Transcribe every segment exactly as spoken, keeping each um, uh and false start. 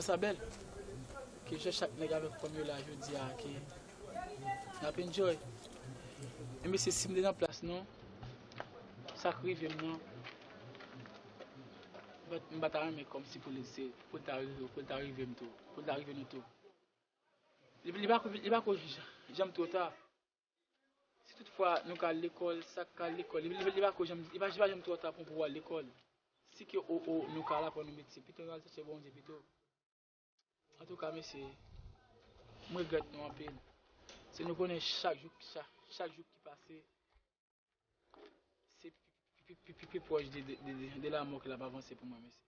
Sa bèl. Ke jan chak nèg avèk fanm yo la jodi a, ke n ap enjoy. E mesye, si m te nan plas nou, sa k rive m nan, m pa, m pa ta renmen kòmsi pou li se, pou l ta rive, pou l ta rive m tou, pou l ta rive nou tou. Li, li pa ko, li pa ko j-, janm twò ta. Si toutfwa nou ka al lekòl, sa k ka al lekòl, li, li, li pa ko janm, li pa, li pa janm twò ta pou, pou w al lekòl. Si ke o, o, nou ka al aprann yon metye, pito nou al chèche Bondye pito. Antouka, mesye, m regrèt nou anpil. Se nou konnen chak jou, chak, chak jou ki pase, se pi, pi, pi, pi pwòch de, de, de, de, de lanmò ke l ap avanse pou mwen, mesye.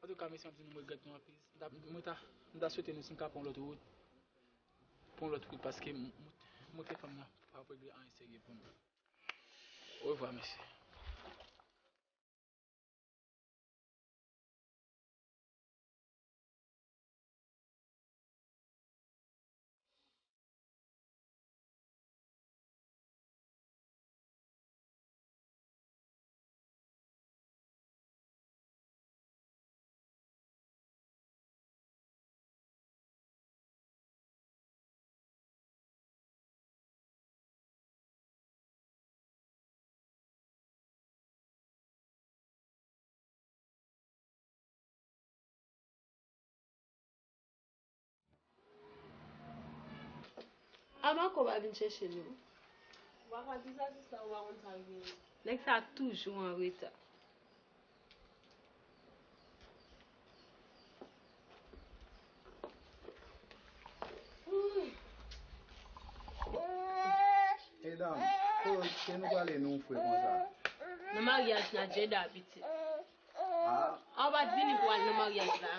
Antouka, mesye, m ap di nou m regrèt nou anpil. M ta, mwen ta, m ta swete nou si n ka pran yon lòt wout. Pran yon lòt wout paske m, m, mwen ke fanm nan p ap regle anyen serye pou nou. Orevwa, mesye. A Marco pa vin chèche nou. Ou pa ka di sa, sista, ou pa konn sa l genyen. Nèg sa toujou an reta. Medam, kote nou prale nou fre konsa? Nan maryaj Nadjeda, pitit. Ah. A, ou pa t vini pou al nan maryaj la?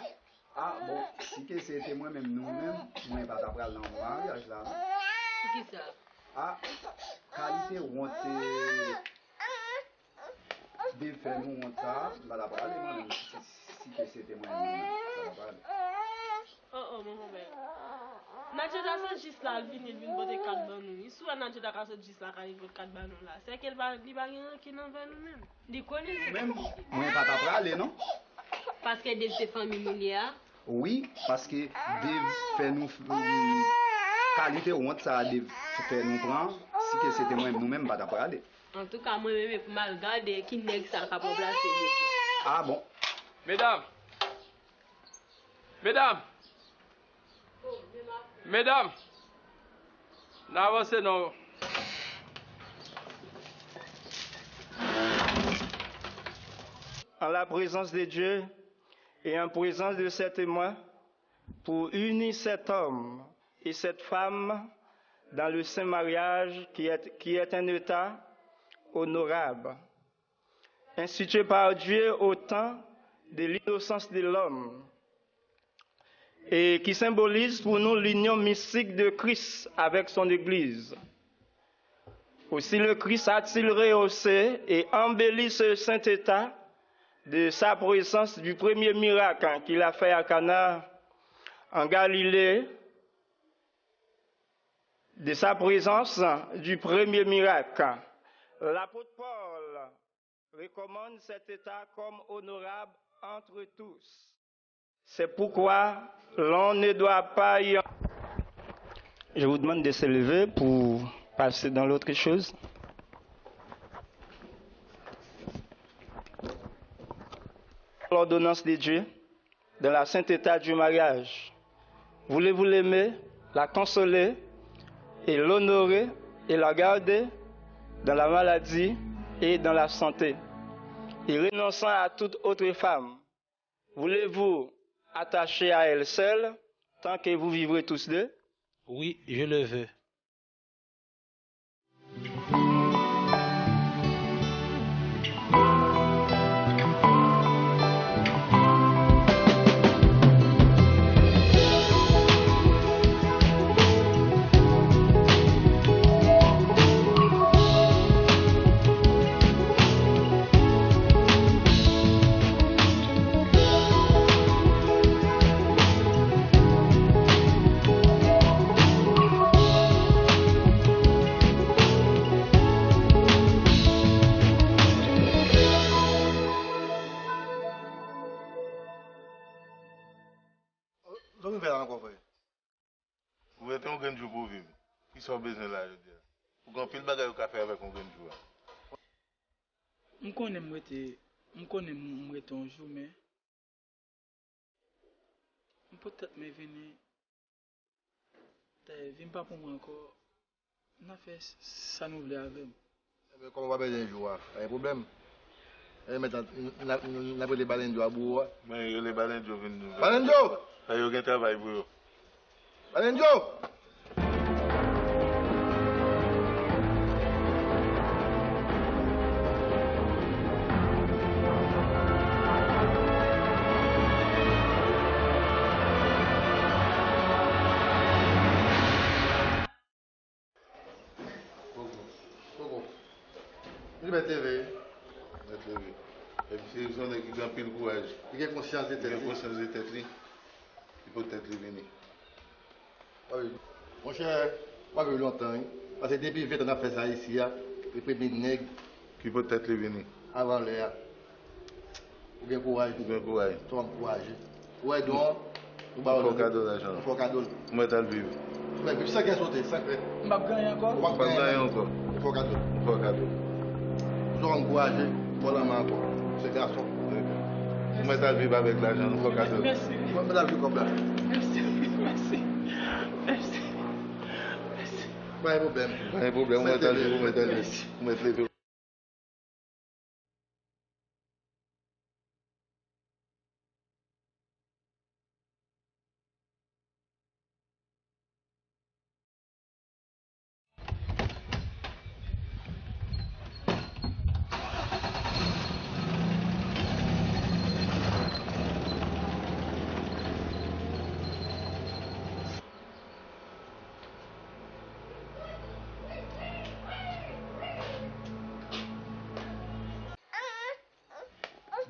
Ah, bon, si ke se te mwen menm, nou menm, mwen pa ta pral nan maryaj la, non. Poukisa? Ah, kalite wont, eh, de fè nou wont sa, m pa ta prale mwen menm, si, si ke se te mwen menm, m pa ta prale. Oh, oh, mon konpè. Nadjeda se jis la, l vini, l vin pote kat ban nou. Wi, si w wè Nadjeda ka sot jis la, ka vin pote kat ban nou la. Se ke l pa, li pa gen rankin anvè nou menm. Li konnen se. Menm, mwen pa ta prale, non. Paske Dave se fanmi nou li a. Wi, paske Dave fè nou f-, kalite wont sa a Dave fè nou pran, si ke se te mwen, nou menm, m pa ta prale. Antouka, mwen menm, e pou m al gade ki nèg sa k ap ranplase Dave la. Ah bon. Medam! Medam! Medam! N avanse non. En la présence de Dieu et en présence de ses témoins, pour unir cet homme et cette femme dans le saint mariage qui est, qui est un état honorable, institué par Dieu au temps de l'innocence de l'homme, et qui symbolise pour nous l'union mystique de Christ avec son Église. Aussi le Christ a-t-il rehaussé et embelli ce saint état de sa présence du premier miracle qu'il a fait à Cana en Galilée, de sa présence du premier miracle. L'apôtre Paul recommande cet état comme honorable entre tous. C'est pourquoi l'on ne doit pas y... Je vous demande de se lever pour passer dans l'autre chose. L'ordonnance de Dieu dans la sainteté du mariage. Voulez-vous l'aimer, la consoler et l'honorer et la garder dans la maladie et dans la santé, et renonçant à toute autre femme, voulez-vous attacher à elle seule tant que vous vivrez tous deux? Oui, je le veux. Sa w bezwen la jodi a? Ou gen anpil bagay ou ka fè avèk yon grenn jou a. M konnen m rete, m konnen m rete yon jou, men m pot tèt mwen vini. Dayè, vi m pa pou mwen ankò. N a fè sa nou vle avè m. Ebyen, kòm w pa bezwen jou a, pa gen pwoblèm. Ebyen, n ap rele Balendyo a bouwo a. Mwen rele Balendyo vin nou. Balendyo! Yo gen travay pou yo. Balendyo! Poko. Poko. Li mèt leve. Mèt leve. Epi se yon nèg ki gen anpil kouraj. Li gen konsyans de tèt li. Li gen konsyans de tèt li. Li pot tèt li vini. Monchè, m ap viv lontan wi. Paske depi ven tan n ap fè sa isi a, e premye nèg ki pot tèt li vini. Avan lè a. Ou gen kouraj. Ou gen kouraj. Twò ankouraje. Ou wè don an, ou ba yo. Fè w kado lajan. Ou fè w kado l. Ou mèt al viv. Ou mèt viv san kè sote, san kè. M p ap ganyen ankò. Ou p ap ganyen ankò. Ou fè w kado. Ou fè w kado. Twò ankouraje, twò lanmen ankò. Se gason. Ou mèt al viv avèk lajan, ou fè w kado. Mèsi. Ou mèt al viv kòb la. Mèsi, mèsi, mèsi, mèsi. Pa gen pwoblèm. Pa gen pwoblèm, ou mèt al viv, ou mèt al viv. Ou mèt leve.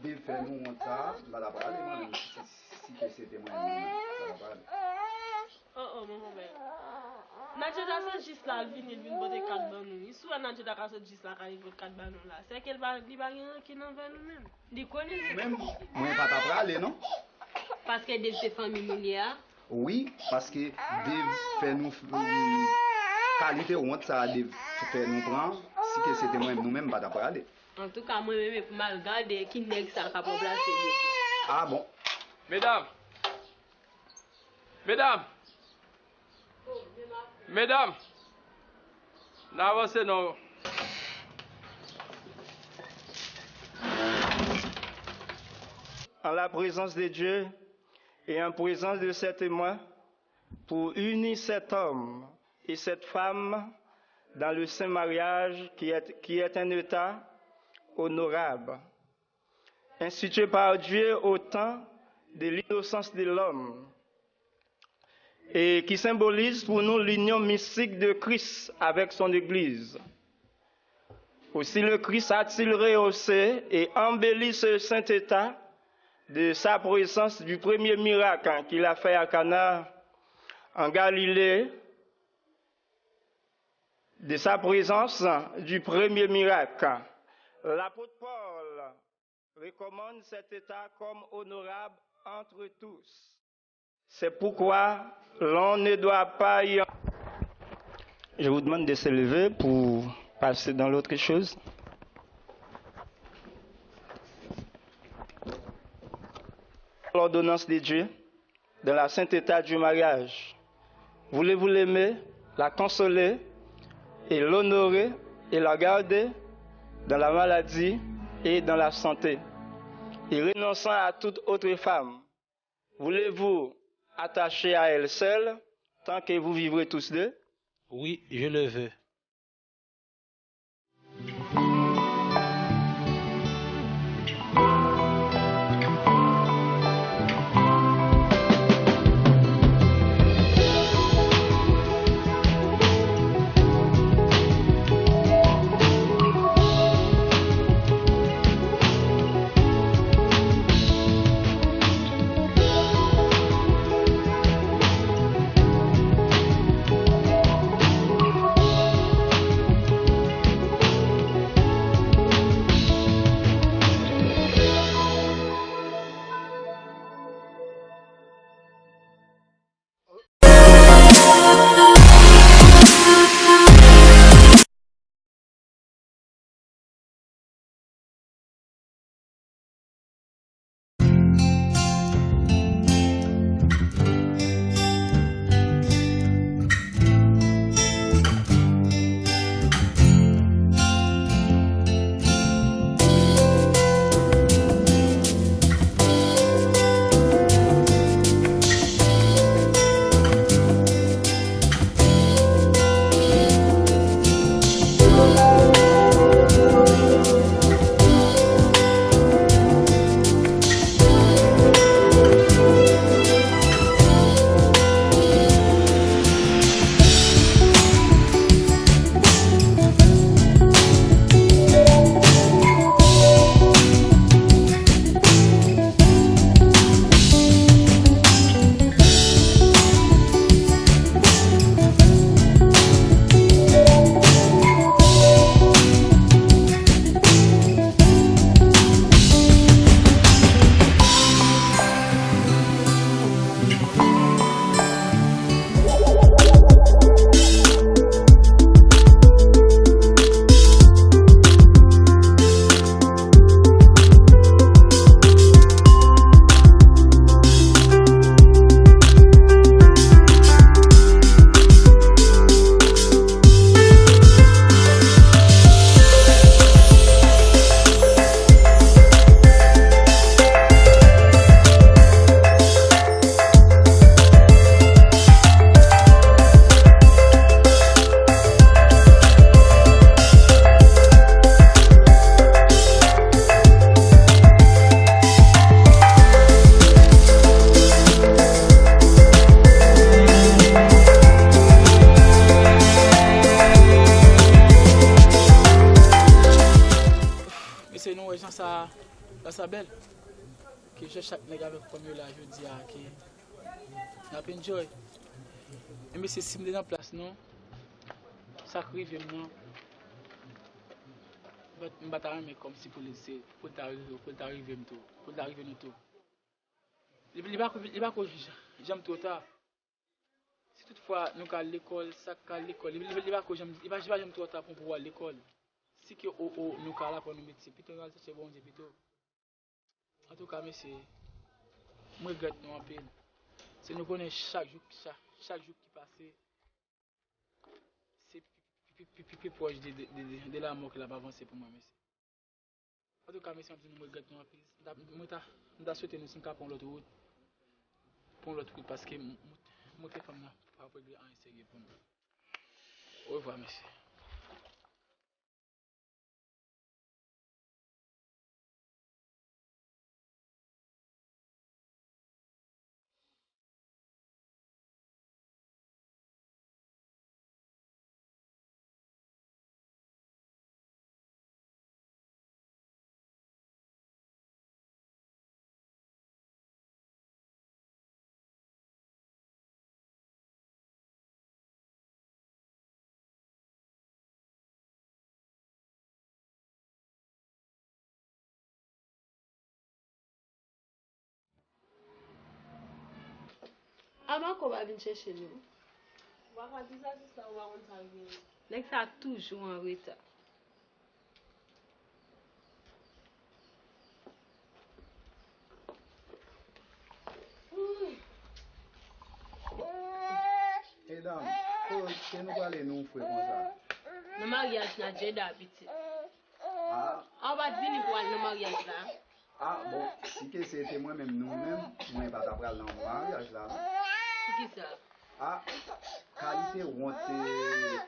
Dave fè nou wont sa, m pa ta prale mwen menm si, si ke se te mwen menm, m pa ta prale. Oh oh, mon bòbè. Nadjeda se jis la, l vini, l vin pote kat ban nou. Li sou wè Nadjeda ka sot jis la, ka vin pote kat ban nou la. Sèke l pa, li pa gen rankin anvè nou menm. Li konnen li. Menm, mwen pa ta prale non. Paske Dave se fanmi nou li a. Wi, paske Dave fè nou, kalite wont sa a Dave fè nou pran, si ke se te mwen, nou menm, m pa ta prale. Antouka, mwen menm, e pou m al gade ki nèg sa k ap ranplase Dave la. Ah bon. Medam! Medam! Medam! N avanse non. En la présence de Dieu et en présence de ses témoins, pour unir cet homme et cette femme dans le saint mariage qui est, qui est un état honorable, institué par Dieu au temps de l'innocence de l'homme, et qui symbolise pour nous l'union mystique de Christ avec son Église. Aussi le Christ a-t-il rehaussé et embelli ce saint état de sa présence du premier miracle qu'il a fait à Cana en Galilée, de sa présence du premier miracle. L'apôtre Paul recommande cet état comme honorable entre tous. C'est pourquoi l'on ne doit pas y... Je vous demande de se lever pour passer dans l'autre chose. L'ordonnance de Dieu dans la sainteté du mariage. Voulez-vous l'aimer, la consoler et l'honorer et la garder dans la maladie et dans la santé, et renonçant à toute autre femme, voulez-vous attacher à elle seule tant que vous vivrez tous deux ? Oui, je le veux. Sa bèl. Ke jan chak nèg avèk fanm yo la jodi a, ke n ap enjoy. E mesye, si m te nan plas nou, sa k rive m nan, m pa, m pa ta renmen kòmsi pou li se, pou l ta rive, pou l ta rive m tou, pou l ta rive nou tou. Li, li pa ko, li pa ko j-, janm twò ta. Si toutfwa nou ka al lekòl, sa k ka al lekòl, li, li, li pa ko janm, li pa, li pa janm twò ta pou, pou w al lekòl. Si ke o, o, nou ka al aprann yon metye, pito nou al chèche Bondye pito. Antouka, mesye, m regrèt nou anpil. Se nou konnen chak jou, chak, chak jou ki pase, se pi, pi, pi, pi, pi pwòch de, de, de, de, de lanmò ke l ap avanse pou mwen, mesye. Antouka, mesye, m ap di nou m regrèt nou anpil. M ta, mwen ta, m ta swete nou si n ka pran yon lòt wout. Pran yon lòt wout paske m, m, monte fanm nan p ap regle anyen serye pou nou. Orevwa, mesye. A Marco pa vin chèche nou. Ou pa ka di sa, sista, ou pa konn sa l gen. Nèg sa toujou an reta. Medam, kote nou prale nou fre konsa? Nan maryaj la, Jada, pitit. Ah. A, ou pa t vini pou al nan maryaj la? Ah, bon, si ke se te mwen menm, nou menm, mwen pa ta pral nan maryaj la, non. Poukisa? Ah, kalite wont, eh,